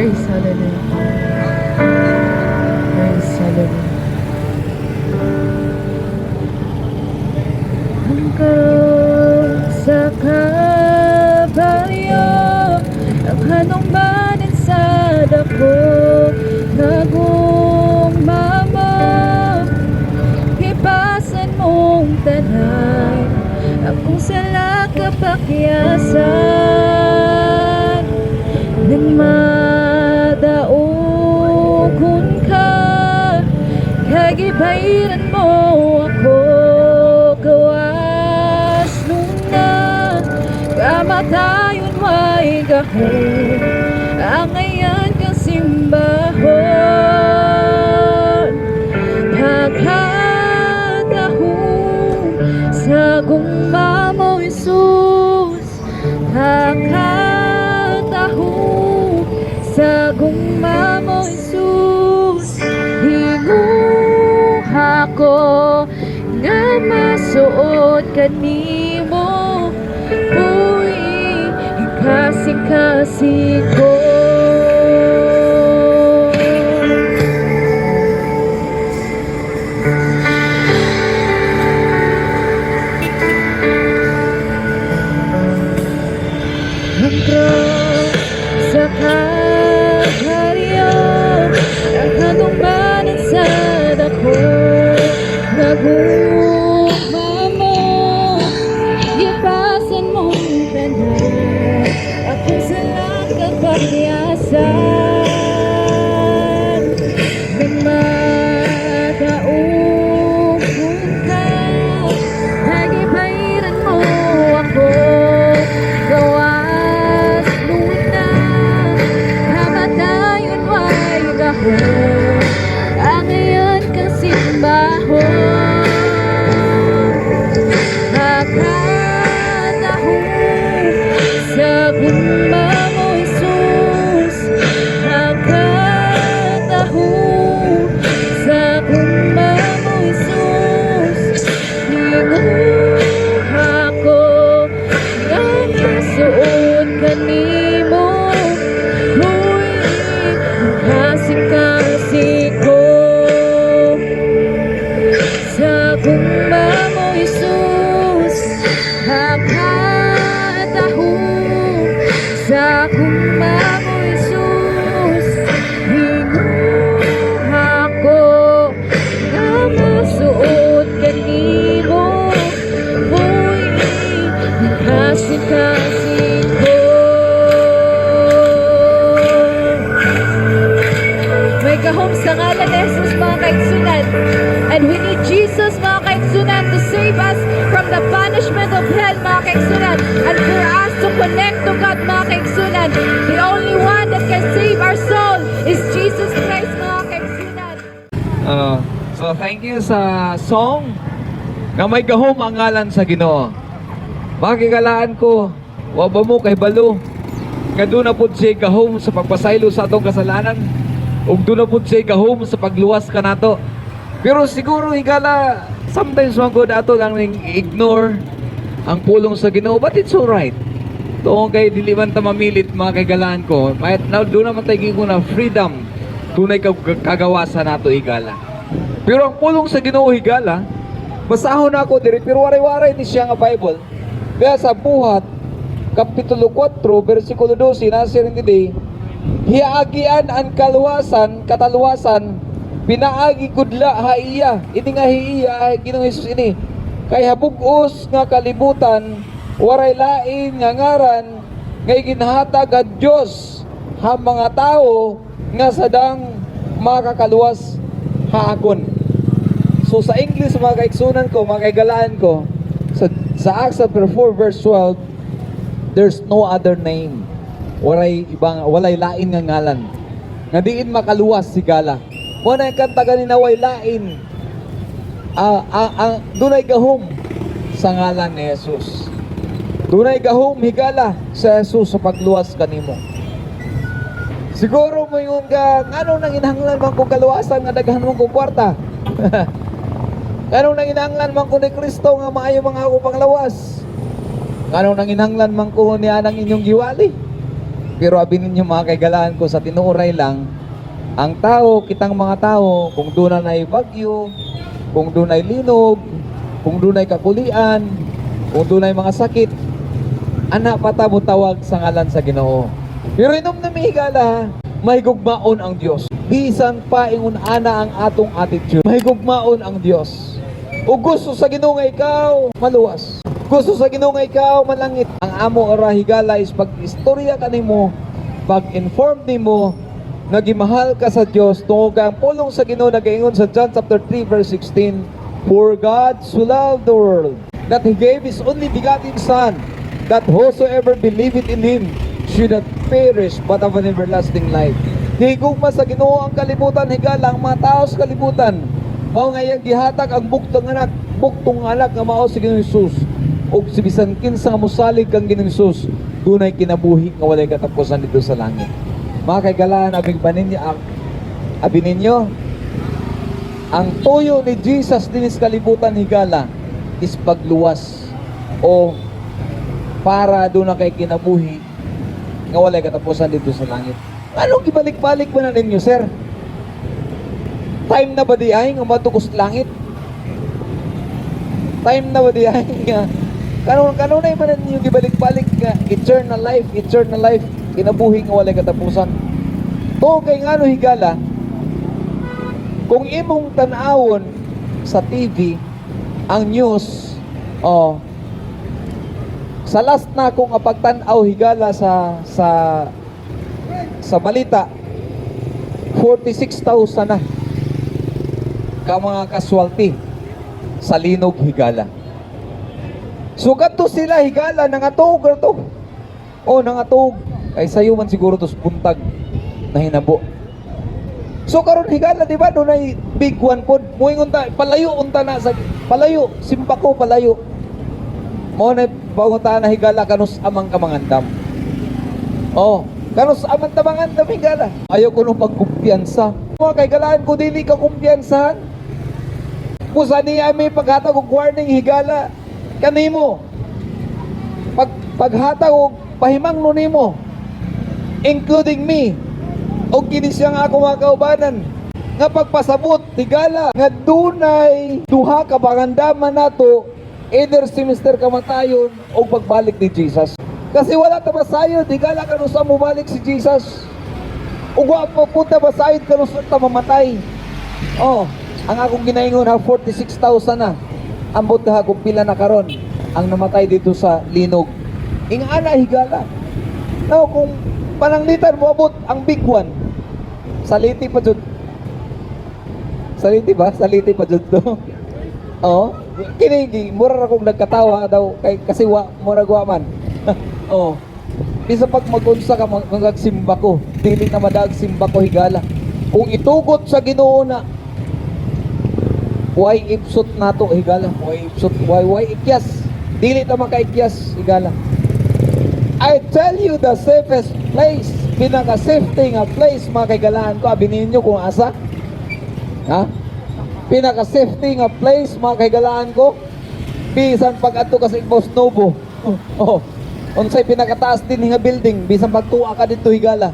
Praise hallelujah. Praise hallelujah. Ang krus sa Kalbaryo ang hanungmanan sa dako nga gugma mo. Gipasan mong tanan akong sala, kapakyasan. Nang madaugon ka kay gibayran mo ako gawas luna. Kamatayon way gahom, angayan kang simbahon. Pagkatahum sa gugma mo, Jesus. Pagkatahum sa gugma mo, Jesus. Hinguha ko nga masuod kanimo, Uy, kasing-kasing ko. Ang krus sa Kalbaryo ang hanungmanan sa dako nga gugma mo. Gipasan mong tanan akong sala, kapakyasan. Nang madaugon ka kay gibayran mo ako gawas luna. Kamatayon way gahom, angayan kang simbahon. Pagkatahum sa gugma mo, Jesus. Pagkatahum sa gugma mo, Jesus. Hinguha ko nga masuod kanimo, Uy, kasing-kasing ko. Sa gugma mo, Jesus. Pagkatahum sa gugma mo, Jesus. Hinguha ko nga masuod kanimo, Uy, kasing-kasing ko. May gahom sa ngalan ni Jesus, mga kaigsunan. And we need Jesus, mga kaigsunan, to save us from the punishment of hell, mga kaigsunan. And for us to connect to God, mga kaigsunan. The only one that can save our soul is Jesus Christ, mga kaigsunan. So thank you sa song nga may gahom ang ngalan sa Ginoo. Mga kahigalaan ko, wa ba mo kahibalo nga duna pud siya gahom sa pagpasaylo sa atong kasalanan ug duna pud siya gahom sa pagluwas kanato? Pero siguro, higala, sometimes man gud ato lang ning ignore ang pulong sa Ginoo, but it's alright. Tuong kay dili man ta mamilit, mga kahigalaan ko. Mahit now duna man tay giingon na freedom, dunay kagawasan nato, higala. Pero ang pulong sa Ginoo, higala, basahon na ako diri, pero waray-waray ni siya nga Bible. Kaya sa Buhat kapitulo 4 versikulo 12 nasa rin diri, "Hiagian ang kaluwasan, kataluwasan pinaagi kudla ha iya." Ini nga hiiya ay Ginoong Hesus ini. "Kay ha bug-os nga kalibutan waray lain nga ngaran nga ginhatag ang Dios ha mga tao nga sadang makakaluwas haakon." So sa English, mga kaigsunan ko, mga kahigalaan ko, sa Acts chapter 4 verse 12, there's no other name. Walay ibang, walay lain nga ngalan nga diin makaluwas, higala. Mo na kanta ganina, way lain. Ah, dunay gahom sa ngalan ni Jesus. Dunay gahom, higala, sa Jesus sa pagluwas kanimo. Siguro moingon ka, "Ngano nang inahanglan man kong kaluwasan nga daghan man kong kwarta? Ngano nang inahanglan man ko ni Kristo nga maayo mga ako panglawas? Ngano nang inahanglan man ko ni anang inyong giwali?" Pero abi ninyo, mga kaigalaan ko, sa tinuoray lang, ang tao, kitang mga tao, kung doon na bagyo, kung doon ay linog, kung doon ay kakulian, kung doon ay mga sakit, ana pa ta tawag sa ngalan sa Ginoo. Pero inom na may higala, mahigugmaon ang Dios. Bisan pa ingon ana ang atong attitude, mahigugmaon ang Dios. O gusto sa Ginoo nga ikaw maluwas. Gusto sa Ginoo nga ikaw malangit. Ang amo ora, higala, is pag istorya kanimo, pag-inform nimo nga gimahal ka sa Dios tungod kay ang pulong sa Ginoo nagaingon sa John chapter 3 verse 16, "For God so loved the world that he gave his only begotten Son, that whosoever believeth in him should not perish but have an everlasting life." Gihigugma sa Ginoo ang kalibutan, higala, ang mga tao sa kalibutan. Mao nga iyang gihatag ang bugtong anak nga mao si Ginoong Hesus. Ug si bisan kinsa nga mosalig kang Ginoong Hesus, dunay kinabuhi nga walay katapusan dito sa langit. Mga kaigalaan, abi ba ninyo, abi ninyo, ang tuyo ni Jesus dinis kalibutan, higala, is pagluwas o para duna kay kinabuhi nga walay katapusan dito sa langit. Anong gibalik-balik ba na ninyo, sir? Time na ba di ay nga matukos langit? Time na ba di ay nga kanon kanunay man ninyo gibalik-balik nga eternal life, kinabuhi nga walay katapusan? To kay ngano, higala, kung imong tan-awon sa TV ang news, oh, sa last na akong pagtan-aw, higala, sa balita, 46,000 na ka mga casualty sa linog, higala. So kadto sila, higala, nangatog ra to. Oh, nangatog. Kay sayo man siguro to buntag na hinabo. So karon, higala, di ba dunay big one pod? Muingon ta, palayo unta na sa palayo, simba ko palayo. Mo na panguta na, higala, kanus amang kamangandam. Oh, kanus amang tamangandam, higala. Ayaw ko nung pagkumpiyansa. Mga kaigalaan ko, dili ka kumpiyansahan. Pusa niya may paghatag og warning, higala, kanimo. Paghatag og pahimangno nimo, including me og kini siya nga ako mga kaubanan nga pagpasabot, higala, nga dunay duha ka pangandaman nato, either si Mr. Kamatayon o pagbalik ni Jesus. Kasi wala ta masayod, higala, kanusa mobalik si Jesus. Ug wa pa punta masayod kanusa ta mamatay. Oh, ang akong ginaingon ha, 46,000 na. Ambot ha kung pila na karon ang namatay dito sa linog. Ingana, higala. Now, kung pananglitan mo abot ang big one, saliti pa jud. Saliti ba? Saliti pa jud to. Oo. Kini mura ra kong nagkatawa daw kay kasi wa mura wa man. Oh. Bisa pag magunsa ka magsimba ko, dili na madaag simba ko, higala. Kung itugot sa Ginoo na why ipsot nato, higala, why ipsot, why ikyas. Dili ta makaikyas, higala. I tell you the safest place, pinaka safety nga place, mga kaigalaan ko, abi ninyo kung asa? Ha? Pinaka safety nga place, mga kaigalaan ko, bisan pag adto ka sa Ibaw Novo. Oh. Unsay pinakataas din nga building, bisan pagtuwa ka dito, higala.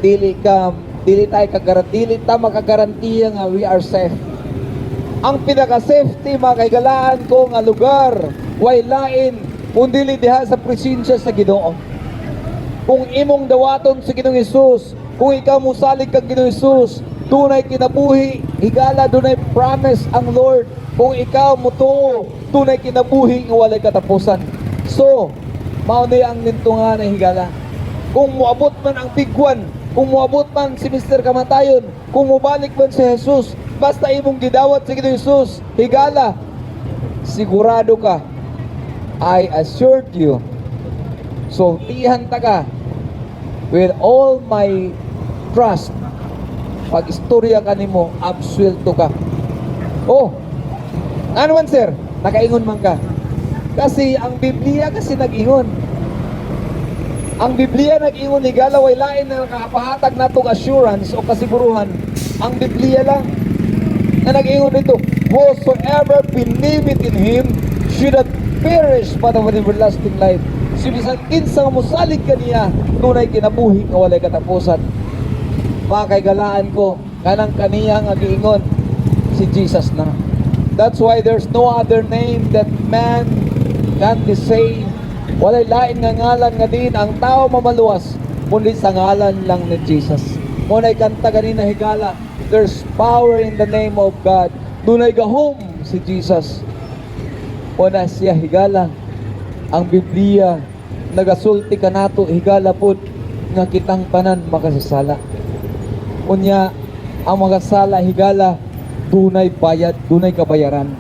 Dili tayo kagaranti, dili ta makagarantiya nga we are safe. Ang pinaka-safety, mga kaigalaan ko, nga lugar, way lain kung dili diha sa presensya sa Ginoo. Kung imong dawaton sa Ginoong Hesus, kung ikaw mosalig kang Ginoong Hesus, dunay kinabuhi, higala, dunay promise ang Lord. Kung ikaw motuo, dunay kinabuhi nga walay katapusan. So, mao ni ang nintungan na, higala. Kung moabot man ang big one, kung moabot man si Mr. Kamatayon, kung mobalik man si Jesus, basta imong gidawat sa Ginoong Hesus, higala, sigurado ka, I assured you, sultihan ta ka with all my trust, pag istorya ka nimo, absuelto ka. Oh, ano man, sir? Nakaingon man ka. Kasi ang Biblia kasi nag-ingon. Ang Biblia nag-ingon, higala, way lain na nakapahatag natong assurance o kasiguruhan. Ang Biblia lang na nag-ingon dito, "Whosoever believeth in Him should not perish but have an everlasting life." Si bisan kinsa nga mosalig kaniya, dunay kinabuhi nga walay katapusan. Mga kahigalaan ko, kanang kaniya nga giingon, si Jesus na. That's why there's no other name that man can be saved. Walay lain nga ngalan nga diin ang tao mamaluwas, kundi sa ngalan lang ni Jesus. Mao nay kanta ganina, higala, there's power in the name of God. Dunay gahom si Jesus. Mao na siya, higala. Ang Biblia nagasulti kanato, higala pud, nga kitang tanan makasasala. Unya, ang makasala, higala, dunay bayad, dunay kabayaran.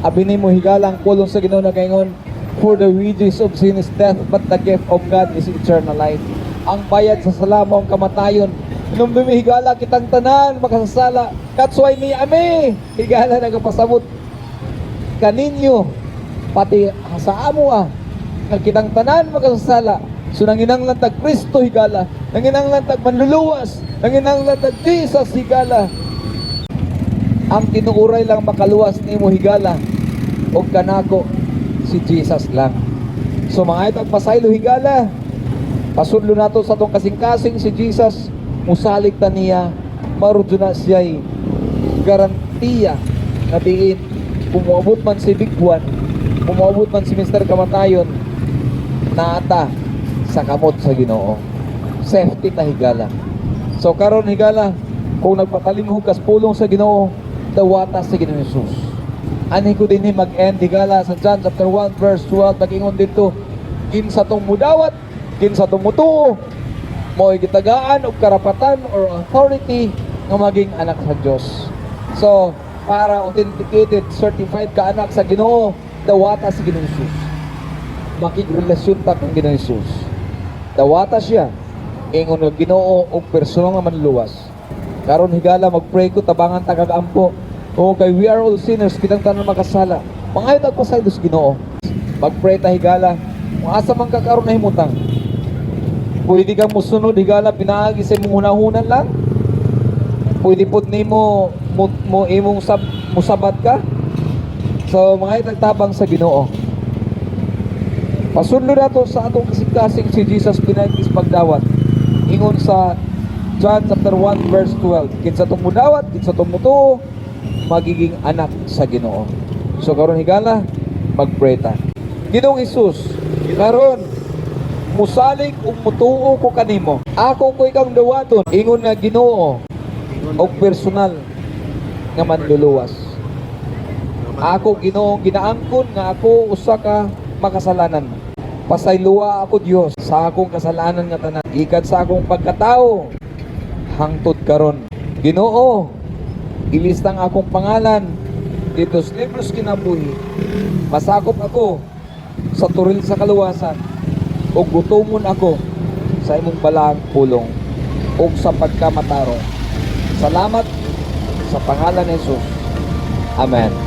Abi nimo, higala, ang pulong sa Ginoo nagaingon, "For the wages of sin is death, but the gift of God is eternal life." Ang bayad sa sala mao ang kamatayon. Hinumdumi, higala, kitang tanan makasasala. That's why ni ami, higala, nagapasabot kaninyo pati sa amo nga kitang tanan makasasala. So nanginanglan tag Kristo, higala, nanginanglan tag manluluwas, nanginanglan tag Jesus, higala. Ang tinuuray lang makaluwas nimo, higala, og kanako, si Jesus lang. So mga itag pasaylo, higala, pasudlo nato sa atong kasing-kasing si Jesus. Musalig ta niya, marudyo na siya'y garantiya nga diin kung moabot man si Big One, kung moabot man si Mr. Kamatayon, naata sa kamot sa Ginoo. Safety ta, higala. So karon, higala, kung nagpatalimhog kas pulong sa Ginoo, dawata sa Ginoo Jesus. Anhi ko dinhi mag-end, higala, sa John chapter 1 verse 12, nag-ingon dito, "Kinsa tong mudawat, kinsa tong mutuo, mo'y gitagaan og karapatan or authority nga maging anak sa Dios." So, para authenticated, certified ka anak sa Ginoo, dawata si Ginoo Jesus. Makigrelasyon ta kang Ginoo Jesus. Dawata siya ingon nga Ginoo og personal nga manluluwas. Karon, higala, magpray ko, tabangan ta kag ampo. O kay we are all sinners, kitang tanan makasala. Mangayo tag pasaylo sa Ginoo. Magpray ta, higala. Kung asa man ka karon nahimutang, pwede kang musunod, higala, pinaagi sa imong hunahunan lang. Pwede pud nimo mo imong musabat ka. So mga tabang sa Ginoo. Pasudlo nato sa atong kasing-kasing si Jesus pinaagi sa pagdawat. Ingon sa John chapter 1 verse 12, "Kinsa tong mudawat, kinsa tong mutuo, magiging anak sa Ginoo." So karon, higala, magpray ta. Ginoong Hesus, karon musalig ug mutuo ko kanimo. Ako ko ikang dawaton ingon nga Ginoo og personal nga manluluwas. Ako, Ginoo, ginaangkon nga ako usa ka makasalanan. Pasayloa ako, Dios, sa akong kasalanan nga tanan gikan sa akong pagkatao hangtod karon. Ginoo, ilistang akong pangalan dito sa libros kinabuhi. Masakop ako sa toril sa kaluwasan ug gutomon ako sa imong balaang pulong ug sa pagkamatarong. Salamat sa pangalan ni Jesus. Amen.